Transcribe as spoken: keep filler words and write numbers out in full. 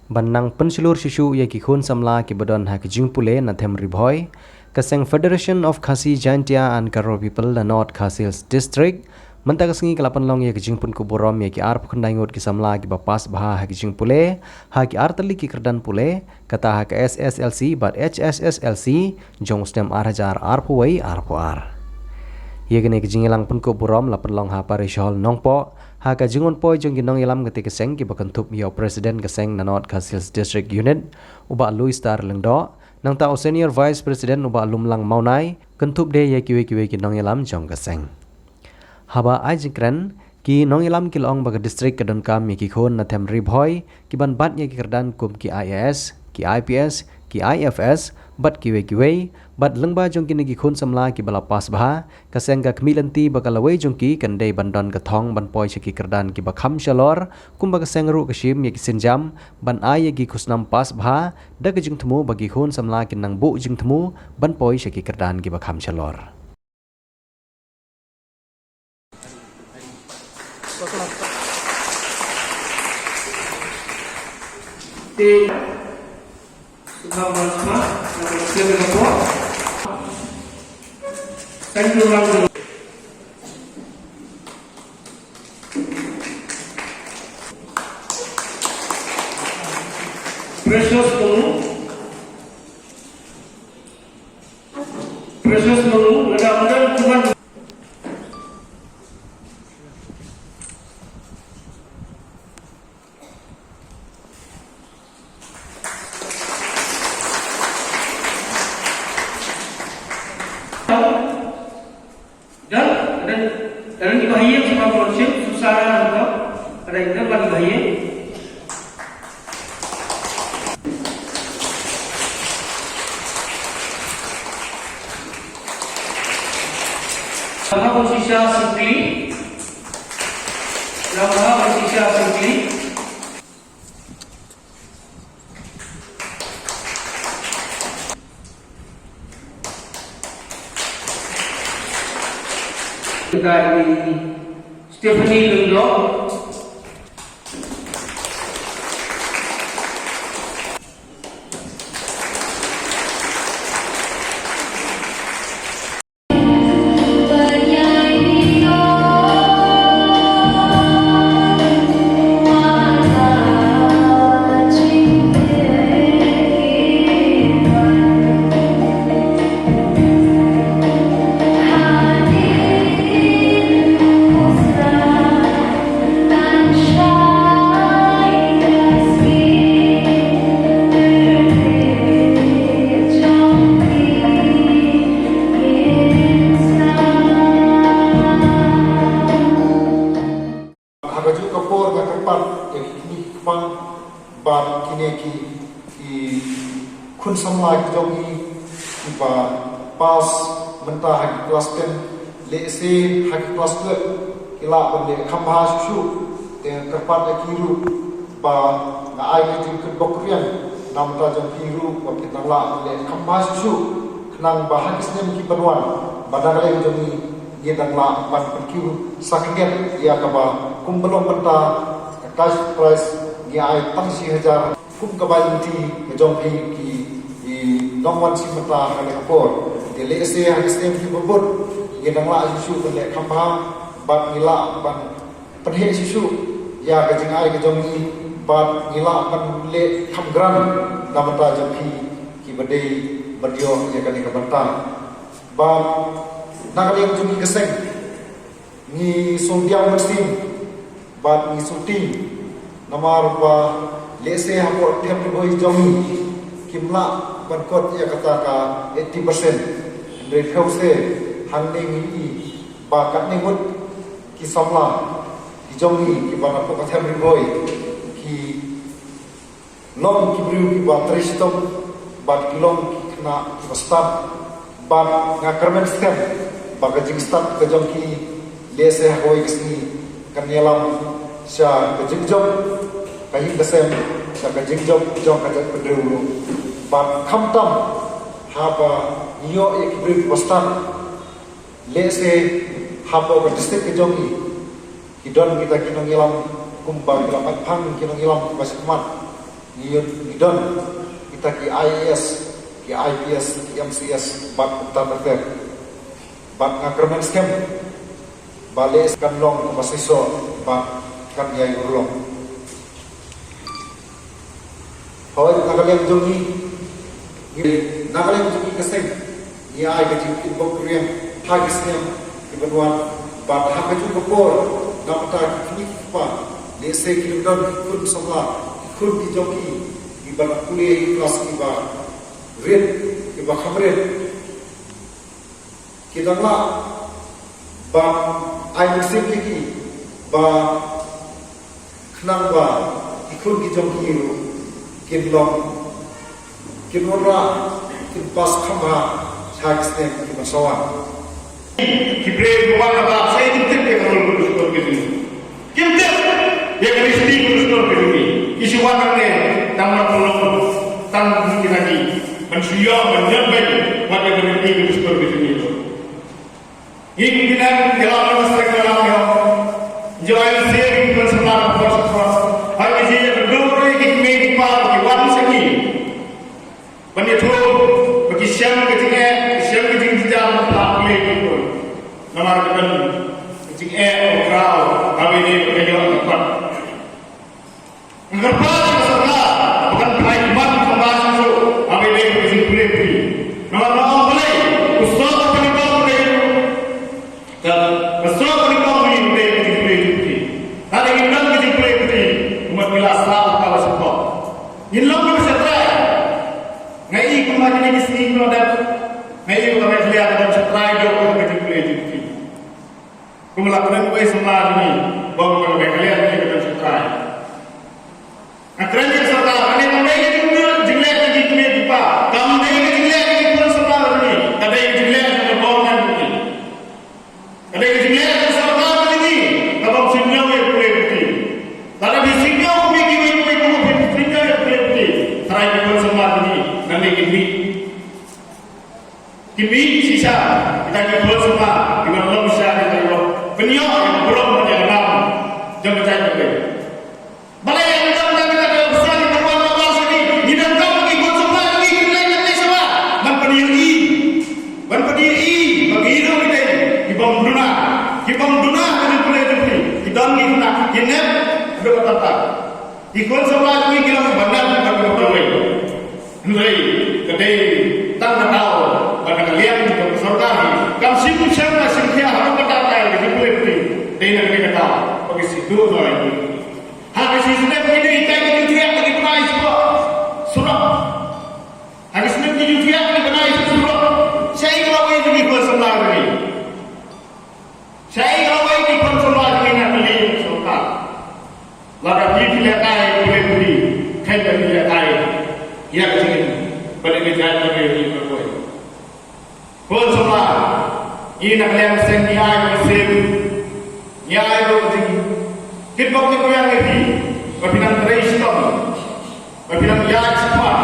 Ban nang pynshlur shuh shuh ïa ki khun samla kiba don ha ki jingpule na them Ri Bhoi, ka seng Federation of Khasi Jaintia and Garo People na North Khasi Hills District mynta ka sngi ka la pynlong ïa ka jingpynkup burom ïa ki arphew khyndai ngut ki samla kiba pass bha ha ki jingpule ha ki artylli ki kyrdan pule, kata ha ka S S L C bad H S S L C jong u snem ar hajar arphew wei arphew ar. Ïa kane ka jingïalang pynkup burom la pynlong ha Parish Hall Nongpoh ha ka jingwan poi jong ki nongïalam katei ka seng kiba kynthup ïa u President ka seng na North Khasi Hills District Unit, u Bah Louis Star Lyngdoh, nangta u Senior Vice President u Bah Lumlang Mawnai, kynthup de ïa kiwei kiwei ki nongïalam jong ka seng. Haba ai jingkren, ki nongïalam ki la ong ba ka district ka donkam ïa ki khun na them Ri Bhoi kiban bat ïa ki kyrdan kum ki I A S, ki I P S, ki I F S bad kiwei kiwei, bad lyngba jong kine ki khun samla kiba la pass bha, ka seng ka khmih lynti ba ka lawei jong ki kan dei ban don ka thong ban poi sha ki kyrdan kiba kham shalor, kumba ka seng ruh ka shim ïa ki sienjam ban ai ïa ki khusnam pass bha da ka jingthmu ba ki khun samla kin nang buh jingthmu ban poi sha ki kyrdan kiba kham shalor. Precious Manu. Precious Manu, lada undang kuman. Dan, dan, dan ki bahagian sebab konsep susah dan kau. Ada yang dapat bahagian. Nama Sisha Sikli. Nama Sisha Sikli. Stephanie Lundok. Ha kajuh ka por nga kyrpad ïa ki kmie ki kpa bad kine ki, ki khun samla ki jong ngi kiba pass mynta ha ki klas ten, lehse ha ki klas twelve ki lah ban leh kham bha shuh shuh. Te nga kyrpad ïa ki ruh ba nga ai ka jingkyrkhu bok riang na bynta jong ki ruh ba kin nang lah ban leh kham bha shuh shuh. Khnang ba ha ki snem ki ban wan ba na ka liang jong ngi ngin nang lah ban pynkiew sa khyndiat ïa kaba kumba long mynta ka cash prize ngi ai tang shi hajar kum ka bai lynti ka jong phi ki, ki nongwan shi mynta ha kane ka por. Te lehse ha ki snem kiba bud ngin nang lah shuh shuh ban leh kham bha bad ngi lah ban pynheh shuh shuh ïa ka jingai ka jong ngi bad ngi lah ban leh kham grand na bynta jong phi kiba dei ban ïoh ïa kane ka bynta. Bad na ka liang jong ngi ka seng ngi sngewdiang mynsiem bad ngi sngewtieng namar ba lehse hapoh them Ri Bhoi jong ngi kim lah ban kot ïa kata ka eighty percent. Hynrei phi ïohi hangne ngi i ba katne ngut ki samla ki jong ngi kiba napoh ka them Ri Bhoi ki long ki briew kiba trei shitom bad ki long ki khynnah kiba stad bad nga kyrmen skhem ba ka jingstad ka jong ki lehse ha kawei ka sngi kan ïalam sha ka jingjop ka ïing ka sem, sha ka jingjop jong ka jaitbynriew ruh. Bad khamtam haba ngi ïoh ïa ki briew kiba stad, lehse hapoh ka district ka jong ngi ki don kita ki nongïalam kumba ki la pang ki nongïalam kiba shakhmat. Ngi don kita ki I A S, ki I P S, ki M C S bad kumta ter ter. Bad nga kyrmen skhem ba lei kan long ba shisha bad kan ïai urlong. Hooid, na ka liang jong ngi, ngi na ka liang jong ngi ka seng ngi ai ka jingkyrkhu ïa ha ki snem ki ban wan bad ha ka juh ka por na ka bynta ki kmie ki kpa, lehse ki don ki khun samla, ki khun ki jong ki, ki ban pule ha ki klas ki ba rit, ki ba kham rit. Ki dang lah ban ai mynsiem ïa ki ba khnang ba ki khun ki jong ki ruh kin long, kin wanrah, kin pass kham bha ha ki snem ki ban sa wan. Ki briew ki wan na ba sa ïa ki tip ïa ka role ka jong ki. Kim tip ïa ka list ka jong ki. Ki shu wan hangne tang ban pynlong tang ki na ki ban shu ïoh ban ïoh beiñ wat ïa ka list ka jong ki. Ngi ki dang ïalam na stek ïalam ïa jai sir ki ban samla ka force force. Har ki ji ïa ka dum ri ki kmie ki kpa ki wan sa ki. Ban ïathuh ba ki shem ka jingeh, ki shem ka jingjynjar na ka pule ki khun. Namar ka don ka jingeh ka kraw, kawei de ka ïoh ka pat. Nga kyrpad ïa ka sorkar ba kan phai khmat khmat shuh, kawei de ka jingpule pule. Namar nga ong balei, u soh ka nyngkong u dei. Ka, ka soh ka nyngkong u dei ka jingpule jingpule. Lada ngim don ka jingpule pule, kumno ngi la sah ka la sah. Ngin long kiba sah trai. Nga i kumba kine ki sngi ki la dep. Nga i kumba Meghalaya ka dang sah trai jong ka jingpule jingpule. Kumba la kren uwei samla jong ngi, ba ka Meghalaya ka dang sah trai. Nga kren ïa ka sorkar, kane kam dei ka jingleh, jingleh ka jingkmie jingkpa, kam dei ka jingleh ka jingpynlong sorkar jong ngi, ka dei ka jingleh ka jingpynlong jong ngi. Ka dei ka jingleh ka sorkar ka jong ngi, ka bym sngewthuh ïa ka pule puthi. Lada phi sngewthuh ïa kiwei kiwei, ka bym sngewthuh ïa ka pule puthi. Tharai ki khun samla jong ngi, nangne kin mih. Kin mih shisha, kita ki khun samla, kiban long shisha kita ki long. Pynïoh ïa ka burom bad ïa ka nam jong ka jaitbynriew. Balei ym don da kita ki officer kiba wan na bar sha ngi, ngi donkam ki khun samla, ngi ki leit na tei samla ban pynïohi, ban pynïohi ba ki ruh ki dei ki bym duna, ki bym duna ka jingpule jingpule. Ki don ngi na ki nep haduh katta katta. Ki khun samla jong ngi ki long ban nep ban pynïohi. Hynrei ka dei tang ka daw ba na ka liang jong ka sorkar hi kam shym shym ka shim khia haduh katta katta ka jingpule jingpule. Dei na ka dei ka daw ba ki shu duh noh ïa ngi. Ha ka shi step ngi dei hikai ka jingthiah ka jingpynai surok. Surok. Ha ka step ngi jingthiah ka jingpynai surok. Shaei ka lawei jong ki khun samla jong ngi. Shaei ka lawei ki khun samla jong ngi na ka liang sorkar. Lada phi phi lehkai pule pule, khlem da phi lehkai ïa ka jingim ba dei ka jait ka dei ka dei. Khun samla, ngi na ka liang seng ngi ai ka mynsiem, ngi ai ruh ka jingkitbok kitbiang ïa phi ba phin nang trei shitom, ba phin nang ïaid shitom,